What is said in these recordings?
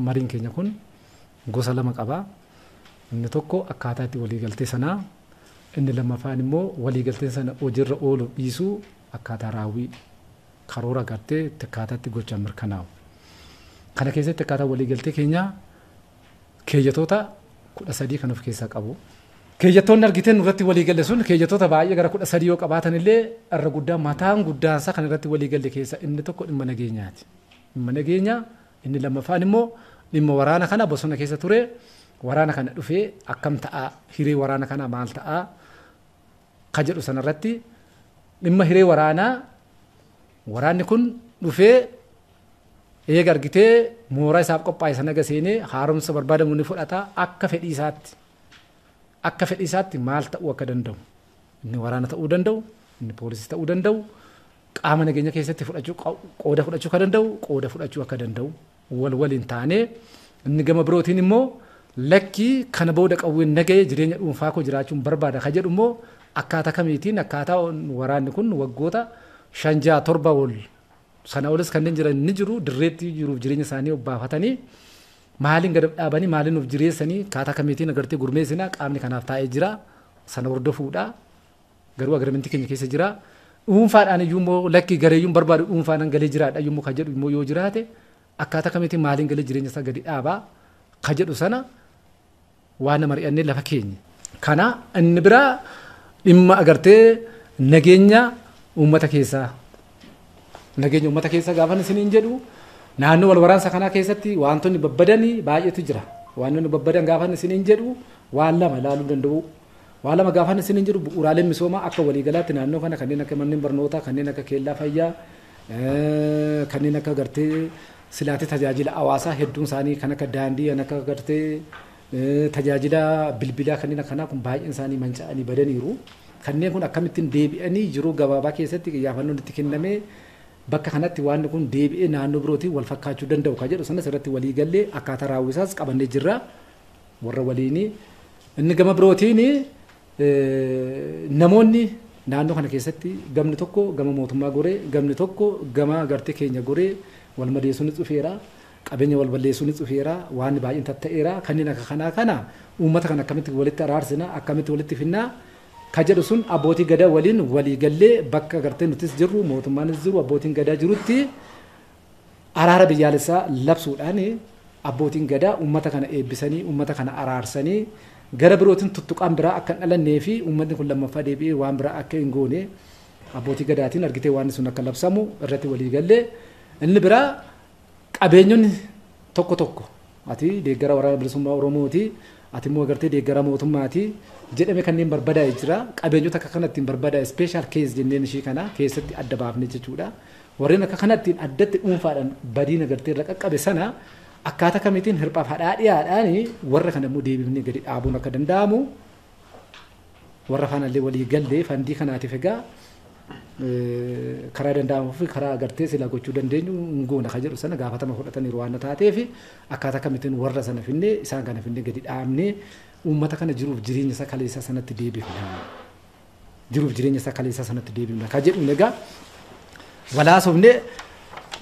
Mariin keenya kun gosa lama qaba. Inni tokko akkaataa itti waliigaltee sanaa, inni lammaffaan immoo waliigalteen sana hojiirra oolu dhiisuu akkaataa raawwii karoora gartee itti akkaataa itti gochaan mirkanaa'u. Kana keessatti akkaataa waliigaltee keenyaa keeyyatoota 13 kan of keessaa qabu. Keeyyattoonni argiteen irratti waliigalle sun keeyyattoota baay'ee gara 13 yoo qabaatan illee irra guddaa mataan guddaan isaa kan irratti waliigalle keessa inni tokko dhimma nageenyaati. Dhimma nageenyaa, inni lammaffaan immoo dhimma waraana kana bosona keessa ture, waraana kana dhufee akkam ta'aa, hiree waraana kana maal ta'aa ka jedhu sanarratti dhimma hiree waraanaa, waraanni kun dhufee eega argitee mooraa isaaf qophaa'e sana seenee haaromsa barbaadamu ni fudhata akka fedhii isaatti. Akka fedhii isaatti maal ta'uu akka danda'u, inni waraana ta'uu danda'u, inni poolisii ta'uu danda'u, qaama nageenya keessatti fudhachuu qooda fudhachuu akka danda'u, qooda fudhachuu akka danda'u wal waliin taanee, inni gama birootiin immoo lakkii kana booda qawween nagahee jireenya dhuunfaa koo jiraachuun barbaada ka jedhu immoo akkaataa kamiitiin akkaataa waraanni kun waggoota 5 6 7 ol sana olis kanneen jiran ni jiru, dirreetti jiruuf jireenya isaanii obbaafatanii maaliin gad dhaabanii maaliin of jireessanii akkaataa kamiitiin agartee gurmeessinaa qaamni kanaaf taa'ee jira sana hordofuudha. Garuu agreementii keenya keessa jira. Dhuunfaadhaan iyyuu immoo lakkii gareeyyuun barbaadu dhuunfaadhaan galee jiraadha iyyuu immoo ka jedhu immoo yoo jiraate akkaataa kamiitiin maaliin galee jireenya isaa gadi dhaabaa ka jedhu sana waan nama mari'annee lafa keenya. Kana inni biraa dhimma agartee nageenya uummata keessaa. Nageenya uummata keessaa gaafa isiniin jedhu naannoo wal waraansa kanaa keessatti wantoonni babbadanii baay'eetu jira. Wantoonni babbadan gaafa isiniin jedhu waan lama ilaaluu danda'u. Waan lama gaafa isiniin jedhu bu'uuraaleen misoomaa akka waliigalaatti naannoo kana kanneen akka manneen barnootaa, kanneen akka keellaa fayyaa, kanneen akka gartee silaatee tajaajila hawaasaa hedduun isaanii kan akka daandii, kan akka gartee tajaajila bilbilaa kanneen akkanaa kun baay'een isaanii manca'anii badaniiru. Kanneen kun akkamittiin deebi'anii jiruu gabaabaa keessatti xiyyeeffannoon itti kennamee bakka kanatti waan kun deebi'ee naannoo birootiin wal fakkaachuu danda'u ka jedhu sanas irratti walii gallee akkaataa raawwisaas qabannee jirra warra waliinii. Inni gama birootiin namoonni naannoo kana keessatti gamni tokko gama mootummaa goree, gamni tokko gama gartee keenya goree wal madeessuunis dhufeera, qabeenya wal balleessuunis dhufeera, waan baay'een tatta'eera. Kanneen akka kanaa kana uummata kana akkamitti walitti araarsina, akkamitti walitti finnaa ka jedhu sun abbootii gadaa waliin walii gallee bakka gartee nutis jirru mootummaanis jiru abbootiin gadaa jirutti araara biyyaalessaa labsuudhaan abbootiin gadaa uummata kana eebbisanii uummata kana araarsanii gara birootiin tuttuqaan biraa akka hin dhalannee fi uummatni kun lammaffaa deebi'ee waan biraa akka hin goone abbootii gadaatiin argitee waan sun akka labsamu irratti walii gallee. Inni biraa qabeenyonni tokko tokko ati deeggara waraana bilisummaa Oromooti, ati immoo agartee deeggara mootummaati jedhame kanneen barbadaa'e jira. Qabeenyota akka kanatti barbadaa'e special case jenneen ishii kana keessatti adda baafne jechuudha. Warreen akka kanatti addatti dhuunfaadhaan badiin agartee irra qaqqabe sana akkaataa kamiitiin hirphaaf hadhaa dhiyaadhaan warra kana immoo deebifnee gadi dhaabuun akka danda'amu warra faanallee walii gallee fandii kanaatiif egaa karaa danda'amuu fi karaa agartee silaa gochuu dandeenyu hin goona ka jedhu sana gaafatama fudhataniiru waan taateef akkaataa kamiitiin warra sana finnee isaan kana finnee gadi dhaabnee uummata kana jiruuf jireenya isaa kaleessaa sanatti deebifna. Jiruuf jireenya isaa kaleessaa sanatti deebifna ka jedhu egaa walaasofnee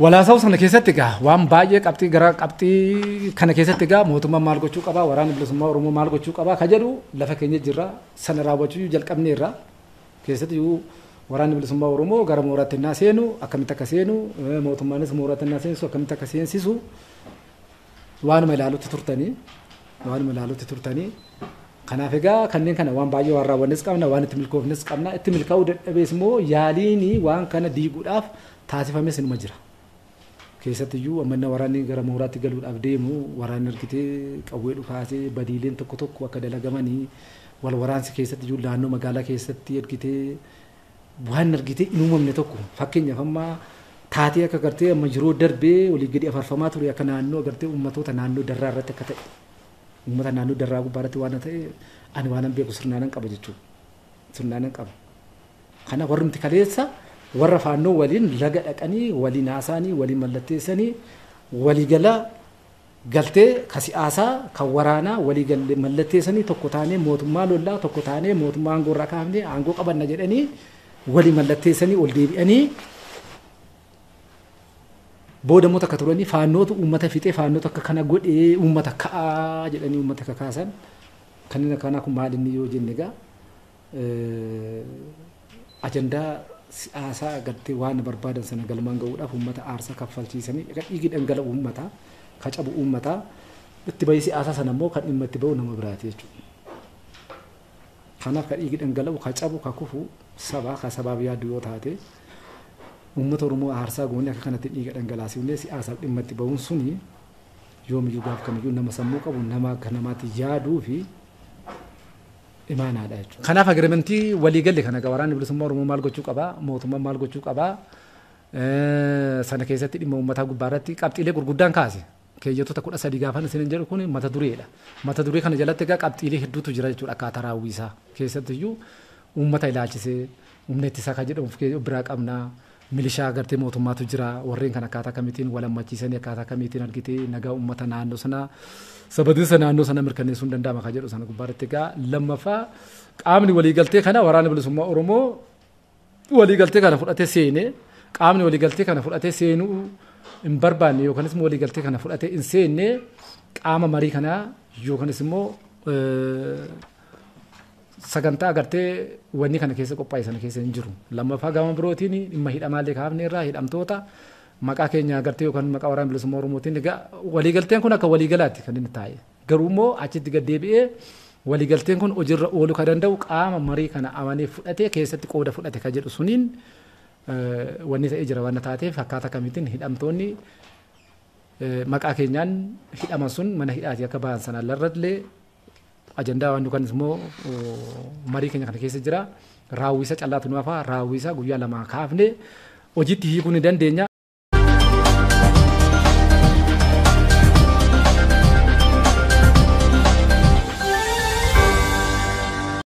walaasa'uu sana keessatti egaa waan baay'ee qabxii gara qabxii kana keessatti egaa mootummaan maal gochuu qabaa, waraanni bilisummaa Oromoo maal gochuu qabaa ka jedhu lafa keenya jirra sana raawwachuu jalqabneerra. Keessatti waraanni bilisummaa Oromoo gara mooraatti innaa seenu akkamitti akka seenu, mootummaanis mooraatti innaa seensisu akkamitti akka seensisu waanuma ilaalutti turtanii, waanuma ilaalutti turtanii. Kanaaf egaa kanneen kana waan baay'ee waan raawwannes qabna, waan itti milkoofnes qabna. Itti milkaa'uu dadhabees immoo yaaliin waan kana diiguudhaaf taasifames inuma jira. Keessattiyyuu amma waraanni gara mooraatti galuudhaaf deemu waraanni argitee qawwee dhukaasee badiileen tokko tokko akka dalagamanii wal waraansi keessattiyyuu naannoo magaalaa keessatti argitee waan argitee hin uumamne tokko fakkeenyaaf amma taatee akka gartee amma yeroo darbee walii gadi afarfamaa ture akka naannoo agartee uummattoota naannoo darraa irratti akka ta'e uummata naannoo darraa gubbaa irratti waan ta'e ani waan beeku sirnaanan qaba jechuudha. Sirnaanan qaba. Kana warrumti kaleessa warra faannoo waliin laga dhaqanii waliin haasa'anii waliin mallatteessanii waliigala galtee ka siyaasaa kan waraanaa walii galee mallatteessanii tokko taanee mootummaa lollaa tokko taanee mootummaa aangoo irraa kaafnee aangoo qabanna jedhanii walii mallatteessanii ol deebi'anii Booda immoo takka turanii faannootu uummata fixee faannootu akka kana godhee uummata ka'aa jedhanii uummata kakaasan. Kanneen akkanaa kun maal inni yoo jenne egaa ajandaa siyaasaa agartee waan barbaadan sana galmaan ga'uudhaaf uummata aarsaa kaffalchiisanii dhiigi dhangala'u uummataa ka cabu uummataa itti bahii siyaasaa sana immoo kan dhimma itti bahu nama biraati jechuudha. Kanaaf ka dhiigi dhangala'u ka cabu ka kufu sabaa ka sabaaf yaaddu yoo taate uummata Oromoo aarsaa goonee akka kanatti dhiiga dhangalaasifnee siyaasaaf dhimma itti bahuun suni yoomiyyuu gaaf kamiyyuu nama sammuu qabu nama akka namaatti yaaduu fi imaanaadha jechuudha. Kanaaf agreementii waliigalle kana waraanni bilisummaa Oromoo maal gochuu qabaa? Mootummaan maal gochuu qabaa? Sana keessatti dhimma uummataa gubbaa irratti qabxiilee gurguddaan kaase. Keeyyattoota 13 gaafan isin jedhu kun mata dureedha. Mata duree kana jalatti egaa qabxiilee hedduutu jira jechuudha akkaataa raawwiisaa. Keessattiyyuu uummata ilaalchisee humna ittisaa kan jedhamu of biraa qabnaa. Milishaa agartee mootummaatu jira warreen kan akkaataa kamiitiin wal hammachiisanii akkaataa kamiitiin argitee nagaa uummata naannoo sanaa sabatiinsa naannoo sana mirkaneessuun danda'ama kan jedhu sana gubbaarratti egaa lammaffaa qaamni waliigaltee kana waraana bilisummaa Oromoo waliigaltee kana fudhatee seenee qaamni waliigaltee kana fudhatee seenuu hin barbaanne yookanis immoo waliigaltee kana fudhatee hin seenne qaama marii kanaa yookanis immoo sagantaa agartee wanni kana keessa qophaa'e sana keessa hin jiru. Lammaffaa gama birootiin dhimma hidhamaallee kaafne irraa hidhamtoota maqaa keenya agartee yookaan maqaa waraana bilisummaa Oromootiin egaa waliigalteen kun akka waliigalaatti kan inni taa'e. Garuu immoo achitti gad deebi'ee waliigalteen kun hojiirra ooluu kan danda'u qaama marii kana amanee fudhatee keessatti qooda fudhate kan jedhu suniin wanni ta'ee jira waan taateef akkaataa kamiitiin hidhamtoonni maqaa keenyaan hidhaman sun mana hidhaatii akka ba'an sanaan larrallee ajandaa waan yookaan immoo marii keenya kana keessa jira. Raawwisa callaatu nu hafa raawwisa guyyaa 2 kaafne hojiitti hiikuu ni dandeenya.